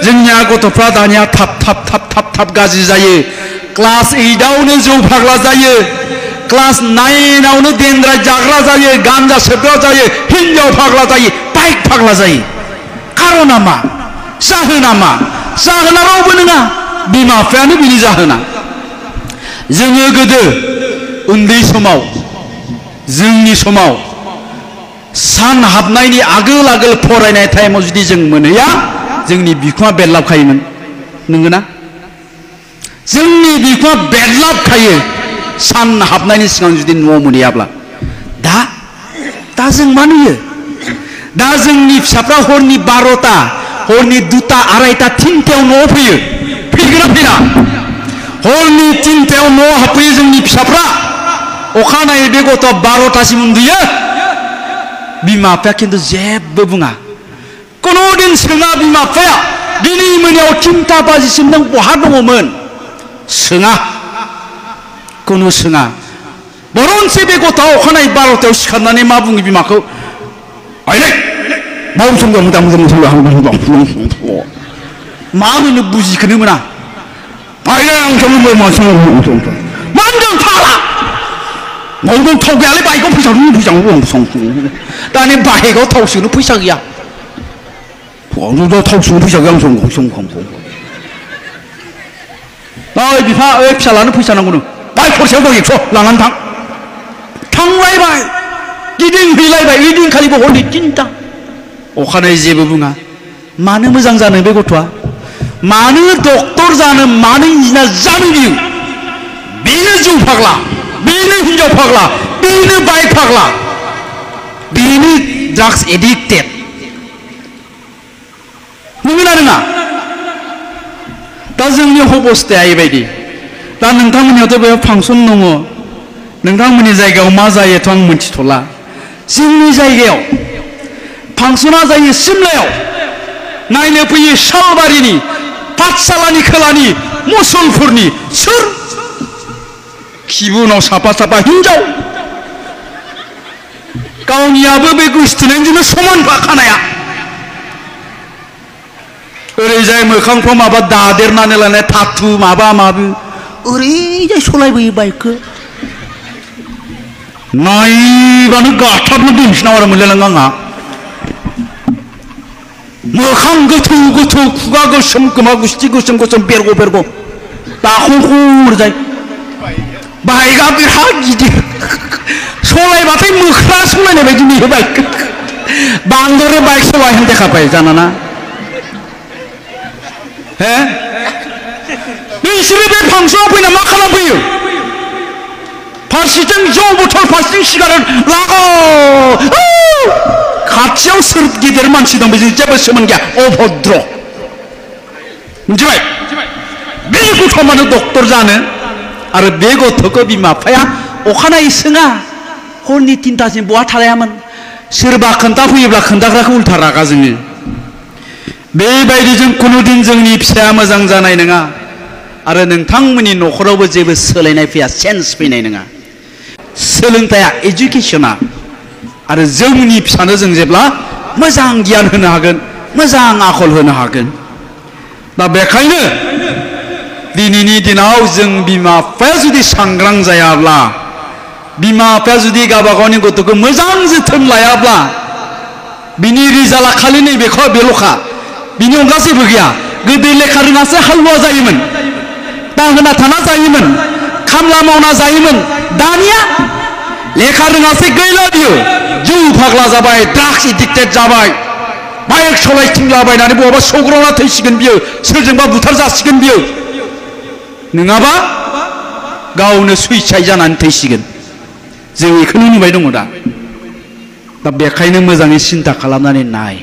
जोंनिया गथ'फ्रा दानिया थाब गाज्रि जायो क्लास 8 आवनो जौ फाग्ला जायो क्लास 9 आवनो देनद्राय जाग्रा जायो गांजा सोबग्रा जायो हिन्जाव फाग्ला जायो बाइक फाग्ला जायो खारना मा जाहोना मा जाहोना रावबो नङा बिमा बिफायानो बिनि जाहोना जोङो गोदो उन्दै समाव जोंनि समाव सान हाबनायनि आगोल आगोल फरायनाय टाइमाव जुदि जों मोनहैया जोंनि बिखुङा बेरलाबखायोमोन नंगौना जोंनि बिखुङा बेरलाबखायो सान हाबनायनि सिगां जुदि न'आव मोनहैयाब्ला दा जों मा नुयो दा जोंनि फिसाफ्रा हरनि 12टा हरनि 2टा 2:30 3टायाव न'आव फैयो फैगोना फैया हरनि 3टायाव न'आव हाबफैयो जोंनि फिसाफ्रा अखानायै बे गथ'आ 12टासिम उन्दुयो बिमा बिफाया खिन्थु जेबो बुङा कुनु दिन सोङा बिमा बिफाया दिनै मोनायाव 3टा बाजिसिम नों बहा दङमोन सोङा कुनु सोङा बरनसे बे गथ'आ अखानायै 12टायाव सिखारनानै मा बुङो बिमाखौ आइले मा होनो बुजिखोनो मोना मा होनदों फाग्ला न'आव थाव गैयालै बाइकआव फैसा दानि बाइकआव थाव सोनो फैसा गैया थाव सोनो फैसा गैया ओइ बिफा ओइ फिसालानो फैसा नांगौनो बाइक खरसेयाव दं 100 लानानै थांलायबाय गिदिंहैलायबाय ओइदिनखालिबो हरनि 3टा अखानायै जेबो बुङा मानो मोजां जानो बे गथ'आ मानो डक्टर जानो मानो इन्जिनियार जानो बियो बेनो जौ फाग्ला बेनो हिन्जाव फाग्ला बेनो बाइक फाग्ला बेनो ड्राग्स एडिक्टेड नंगौना नङा दा जोंनि अबस्थाया एबायदि दा नोंथांमोननियावथ' बेयाव फांसन दङ नोंथांमोननि जायगायाव मा जायोथ' आं मिथिथ'ला जोंनि जायगायाव फांसना जायो सिमलायाव नायनो फैयो सालबारिनि पाठशालानि खोलानि मुसलपुरनि सोर खिबुनाव साफा हिन्जाव गावनियाबो बे गोसथोनायजोंनो समान खानाया ओरैजाय मोखांफ्राव माबा दादेरनानै लानाय थाथु माबा माबि ओरैजाय सलायबोयो बाइकखौ नायबानो गाथाबनो दोनफिना आरो मोनलायलाङो आंहा मोखां गोथौ खुगा गोसोम खोमा गुस्थि गोसोम बेरग' दाखंखर जाय बाइकआ बिराद गिदिर सलायबाथाय मोख्रा सलायनाय बायदि नुयो बाइक बांदरे बाइक सलायनो देखाबाय जानाना हे नोंसोरो बे फांसनाव फैना मा खालामफैयो फारसेथिं जौ बथल फारसेथिं सिगारेट लागाव खाथियाव सोर गिदिर मानसि दं बेजों जेबो सोमोन्दो गैया अभद्र मिथिबाय बे गथ' मानो डक्टर जानो आरो बे गथ'खौ बिमा बिफाया अखानायै सोङा हरनि 3टासिम बहा थालायामोन सोरबा खोन्थाफैयोब्ला खोन्थाग्राखौ उल्था रागा जोङो बेबायदिजों कुनु दिन जोंनि फिसाया मोजां जानाय नङा आरो नोंथांमोननि न'खरावबो जेबो सोलायनाय फैया चेन्ज फैनाय नङा सोलोंथाइया एजुकेसना आरो जोंनि फिसानो जों जेब्ला मोजां गियान होनो हागोन मोजां आखल होनो हागोन दा बेखायनो दिनैनि दिनाव जों बिमा बिफाया जुदि सांग्रां जायाब्ला बिमा बिफाया जुदि गावबा गावनि गथ'खौ मोजां जोथोन लायाब्ला बिनि रिजाल्टआ खालि नैबेखौ बेल'खा बिनि अनगा जेबो गैया गोदो लेखा रोङासो हालुवा जायोमोन दाहोना थाना जायोमोन खामला मावना जायोमोन दानिया लेखा रोङासै गैला बियो जौ फाग्ला जाबाय ड्राग्स एडिक्टेड जाबाय बाइक सलायथिंलाबायनानै बहाबा सौग्रावना थैसिगोन बियो सोरजोंबा बुथार जासिगोन बियो नङाबा गावनो सुइसाइड जानानै थैसिगोन जों बेखौनो नुबाय दङ दा बेखायनो मोजाङै सिन्था खालामनानै नाय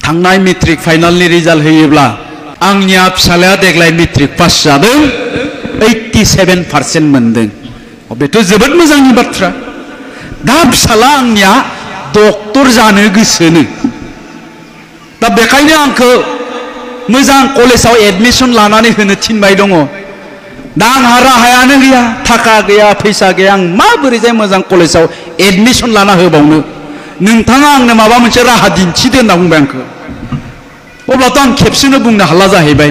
थांनाय मेट्रिक फाइनालनि रिजाल्ट होयोब्ला आंनिया फिसालाया देग्लाय मेट्रिक पास जादों 87% मोनदों बेथ' जोबोद मोजांनि बाथ्रा दा फिसाला आंनिया डक्टर जानो गोसोनो दा बेखायनो आंखौ मोजां कलेजाव एडमिसन लानानै होनो थिनबाय दङ दा आंहा राहायानो गैया थाखा गैया फैसा गैया आं माबोरैजाय मोजां कलेजाव एडमिसन लाना होबावनो नोंथाङा आंनो माबा मोनसे राहा दिन्थिदो होनना बुंबाय आंखौ अब्लाथ' आं खेबसेनो बुंनो हाला जाहैबाय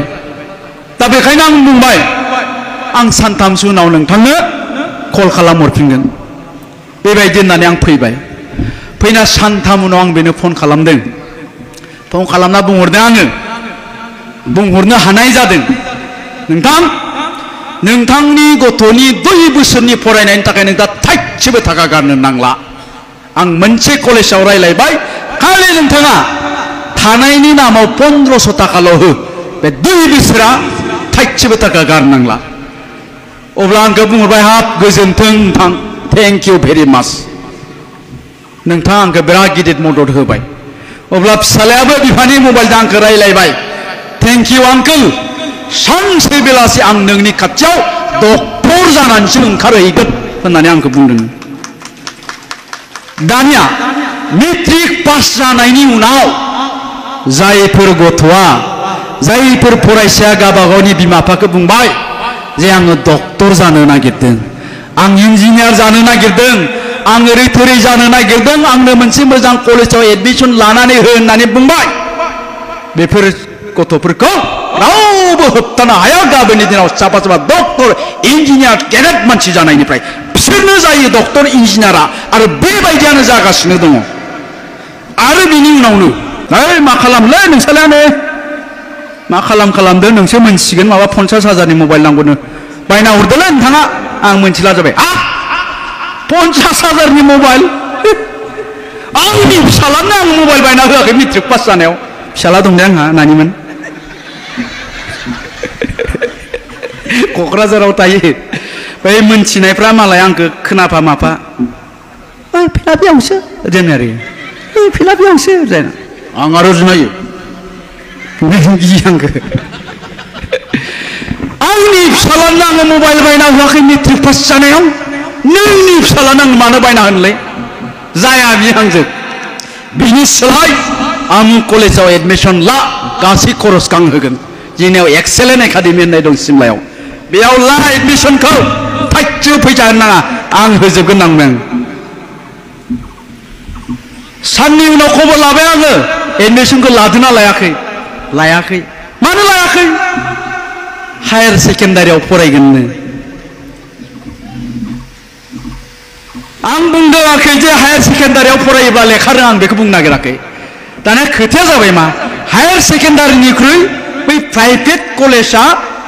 दा बेखायनो आं बुंबाय आं सानथामसो उनाव नोंथांनो कल खालामहरफिनगोन बेबायदि होननानै आं फैबाय फैना सानथाम उनाव आं बेनो फन खालामदों फन खालामना बुंहरदों आङो बुंहरनो हानाय जादों नोंथां नोंथांनि गथ'नि 2 बोसोरनि फरायनायनि थाखाय नोंथाङा थाइसेबो थाखा गारनो नांला आं मोनसे कलेजाव रायलायबाय खालि नोंथाङा थानायनि नामाव 1500 थाखाल' हो बे 2 बोसोरा थाइसेबो थाखा गारनांला अब्ला आंखौ बुंहरबाय हाब गोजोन्थों नोंथां थेंक इउ भेरि माच नोंथाङा आंखौ बिराद गिदिर मदद होबाय अब्ला फिसालायाबो बिफानि मबाइलजों आंखौ रायलायबाय थेंक इउ आंकोल सानसे बेलासि आं नोंनि खाथियाव डक्टर जानानैसो ओंखारहैगोन होननानै आंखौ बुंदों दानिया मेट्रिक पास जानायनि उनाव जायफोर गथ'आ जायफोर फरायसाया गावबा गावनि बिमा बिफाखौ बुंबाय जे आङो डक्टर जानो नागिरदों आं इन्जिनियार जानो नागिरदों आं ओरै थोरै जानो नागिरदों आंनो मोनसे मोजां कलेजाव एडमिशन लानानै हो होननानै बुंबाय बेफोर गथ'फोरखौ रावबो होबथानो हाया गाबोननि दिनाव साफा साफा डक्टर इन्जिनियार गेदेर मानसि जानायनिफ्राय बिसोरनो जायो डक्टर इन्जिनियारा आरो बेबायदियानो जागासिनो दङ आरो बिनि उनावनो मा खालामलै नोंसोरलायानो मा खालामदो नोंसो मोनसिगोन माबा 50,000नि मबाइल नांगौनो बायना हरदोलै नोंथाङा आं मोनथिला जाबाय 50,000नि मबाइल आंनि फिसालानो आं मबाइल बायना होआखै मेट्रिक पास जानायाव फिसाला दं दे आंहा नानिमोन क'क्राझाराव थायो बै मोनथिनायफ्रा मालाय आंखौ खोनाफा माफा ओइ फिला बेयावसो जों आरो ओइ फिला बेयावसो जायना आं आरो जुनायो गियांखौ आंनि फिसालानो आङो मबाइल बायना होआखै मेट्रिक पास जानायाव नोंनि फिसालानो आं मानो बायना होनलै जाया बियो आंजों बिनि सोलाय आं कलेजाव एडमिशन ला गासै खरसखौ आं होगोन जोंनियाव एक्सेलेन्ट एकाडेमि होननाय दं सिमलायाव बेयाव ला एडमिशनखौ थाइसेबो फैसा होनो नाङा आं होजोबगोन नांदों साननि उनाव खबर लाबाय आङो एडमिशनखौ लादोंना लायाखै मानो लायाखै हायार सेकेन्डारियाव फरायगोननो आं बुंदोंआखै जे हायार सेकेन्डारियाव फरायोब्ला लेखा रोङा आं बेखौ बुंनो नागिराखै दानिया खोथाया जाबाय मा हायार सेकेन्डारिनिख्रुइ बै प्राइभेट कलेजा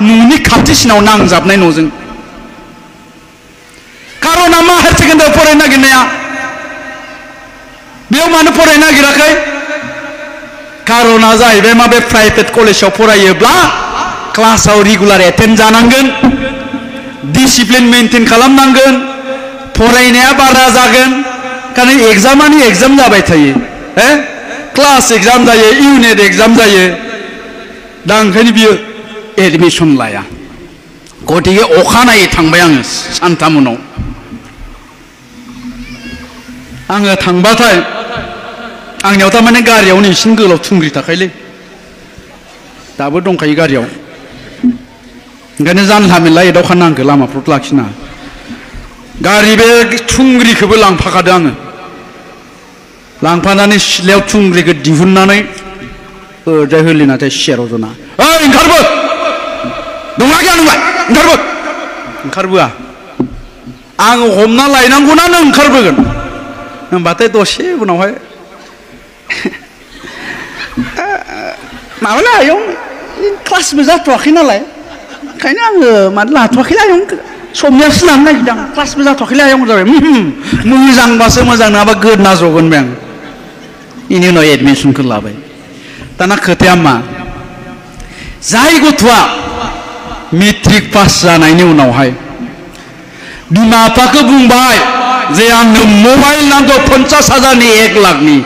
न'नि खाथिसिनाव नांजाबनाय न'जों कारना मा हायार सेकेन्डारियाव फरायनो नागिरनाया बेयाव मानो फरायनो नागिराखै कारना जाहैबाय मा बे प्राइभेट कलेजाव फरायोब्ला क्लासाव रेगुलार एटेन्ड जानांगोन डिसिप्लिन मेनटेन खालामनांगोन फरायनाया बारा जागोन कारण एग्जामानि एग्जाम जाबाय थायो क्लास एग्जाम जायो इउनिट एग्जाम जायो दा ओंखायनो बियो एडमिशन लाया गतिके अखानायै थांबाय आङो सानथाम उनाव आङो थांबाथाय आंनियाव थारमाने गारियावनो इसिं गोलाव थुंग्रि थाखायलै दाबो दंखायो गारियाव ओंखायनो जानला मेनला एदावखानो आंखौ लामाफ्राव लाखिना गारि बे थुंग्रिखौबो लांफाखादो आङो लांफानानै सिथ्लायाव थुंग्रिखौ दिहुननानै ओरैजाय होलिनाथाय सियाराव जना ओइ ओंखारबो दंना गैया नोंलाय ओंखारबोआ आं हमना लायनांगौना नों ओंखारबोगोन होनबाथाय दसे उनावहाय माबाला आयं क्लासबो जाथ'वाखै नालाय ओंखायनो आङो मानो लाथ'वाखैलै आयं समनियासो लानो नागिरदों आं क्लासबो जाथ'वाखैलै आयं जाबाय मोजांबासो मोजां नङाबा गोदना जगोन बे आं बेनि उनाव एडमिसनखौ लाबाय दाना खोथाया मा जाय गथ'आ मेट्रिक पास जानायनि उनावहाय बिमा बिफाखौ बुंबाय जे आंनो मबाइल नांगौ 50,000नि 1 लाखनि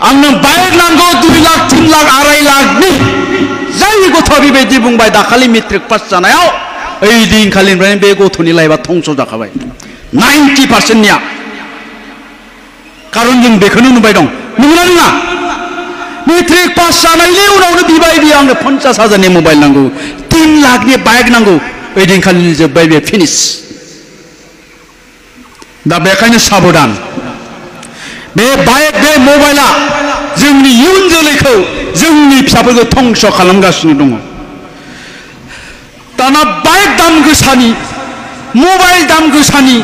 आंनो बाइक नांगौ 2 लाख 3 लाख 2.5 लाखनि जाय गथ'आ बेबायदि बुंबाय दाखालि मेट्रिक पास जानायाव ओइ दिनखालिनिफ्रायनो बे गथ'नि लाइफआ धंस जाखाबाय 90%निया कारन जों बेखौनो नुबाय दं नंगौना नङा मेट्रिक पास जानायनि उनावनो बिबाय बियो आंनो 50,000नि मबाइल नांगौ 3 लाखनि बाइक नांगौ ओइ दिनखालि जोब्बाय बे फिनिश दा बेखायनो साबधान बे बाइक बे मबाइला जोंनि इयुन जोलैखौ जोंनि फिसाफोरखौ धंस खालामगासिनो दङ दाना बाइक दाम गोसानि मबाइल दाम गोसानि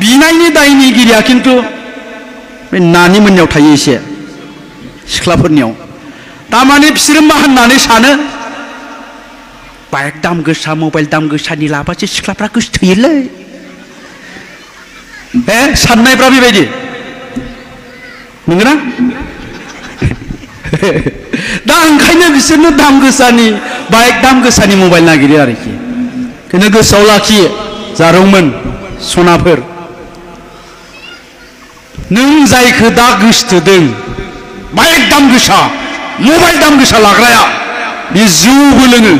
बिनायनि दायनिगिरिया खिन्थु बे नानि मोननायाव थायो एसे सिख्लाफोरनियाव तारमाने बिसोरो मा होननानै सानो बाइक दाम गोसा मबाइल दाम गोसानि लाबासो सिख्लाफ्रा गोसोथोयोलै साननायफ्रा बेबायदि नंगौना दा ओंखायनो बिसोरनो दाम गोसानि बाइक दाम गोसानि मबाइल नागिरो आरोखि बेखौनो गोसोआव लाखियो जारौमोन सनाफोर नों जायखौ दा गोसोथोदों बाइक दाम गोसा मबाइल दाम गोसा लाग्राया बे जौबो लोङो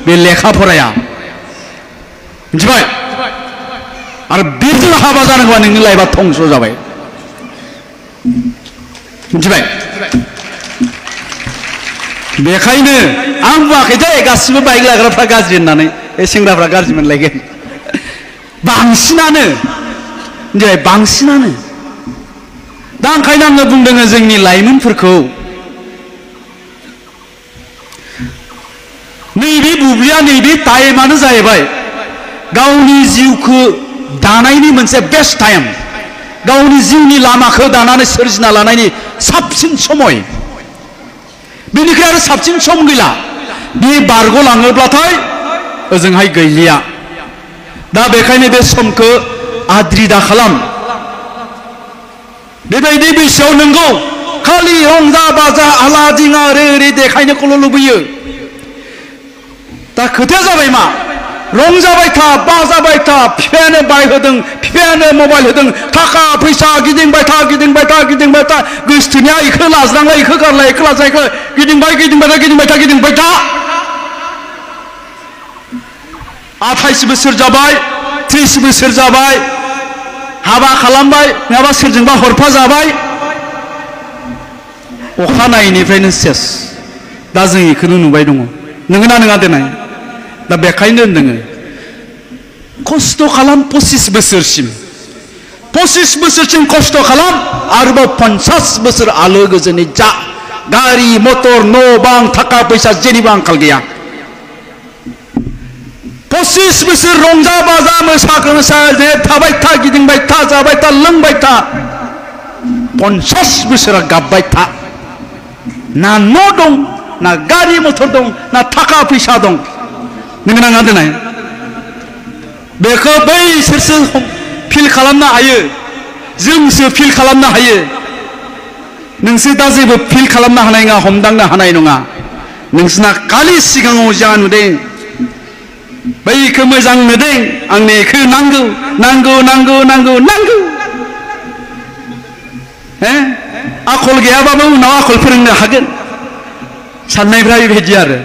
बे लेखा फराया मिथिबाय आरो बेजों हाबा जानांगौबा नोंनि लाइफआ धंस जाबाय मिथिबाय बेखायनो आं बुङाखै दे गासिबो बाइक लाग्राफ्रा गाज्रि होननानै सेंग्राफ्रा गाज्रि मोनलायगोन बांसिनानो मिथिबाय बांसिनानो दा ओंखायनो आङो बुंदों जोंनि लाइमोनफोरखौ नैबे बुब्लिया नैबे टाइमानो जाहैबाय गावनि जिउखौ दानायनि मोनसे बेस्ट टाइम गावनि जिउनि लामाखौ दानानै सोरजिना लानायनि साबसिन समय बेनिख्रुइ आरो साबसिन सम गैला बे बारग'लाङोब्लाथाय ओजोंहाय गैलिया दा बेखायनो बे समखौ आद्रि दा खालाम बेबायदि बैसोआव नोंगौ खालि रंजा बाजा आला दिङा ओरै ओरै देखायनोखौल' लुबैयो दा खोथाया जाबाय मा रंजाबाय था बाजाबाय था बिफायानो बाइक होदों बिफायानो मबाइल होदों थाखा फैसा गिदिंबाय था गिदिंबाय था गिदिंबाय था गोसोथोनाया इखौ लाज्रांलाय इखौ गारलाय इखौ लाज्रां इखौ गिदिंबाय गिदिंबाय था गिदिंबाय था गिदिंबाय था 28 बोसोर जाबाय 30 बोसोर जाबाय हाबा खालामबाय नङाबा सोरजोंबा हरफा जाबाय अखानायैनिफ्रायनो सेस दा जों इखौनो नुबाय दङ नोंगोना नङा देनाय दा बेखायनो होनदों खस्थ' खालाम 25 बोसोरसिम 25 बोसोरसिम खस्थ' खालाम आरोबाव 50 बोसोर आलो गोजोनै जा गारि मटर न' बां थाखा फैसा जेनिबो आंखाल गैया 25 बोसोर रंजा बाजा मोसा थाबाय था गिदिंबाय था जाबाय था लोंबाय था 50 बोसोरा गाबबाय था ना न' दं ना गारि मटर दं ना थाखा फैसा दं नोंगोना नङा देनाय बेखौ बैसोरसो फिल खालामनो हायो जोंसो फिल खालामनो हायो नोंसोर दा जेबो फिल खालामनो हानाय नङा हमदांनो हानाय नङा नोंसोरना खालि सिगाङाव जा नुदों बैखौ मोजां नुदों आंनो बेखौ नांगौ नांगौ नांगौ नांगौ नांगौ आखल गैयाबाबो उनाव आखल फोरोंनो हागोन साननायफ्रा बेबायदि आरो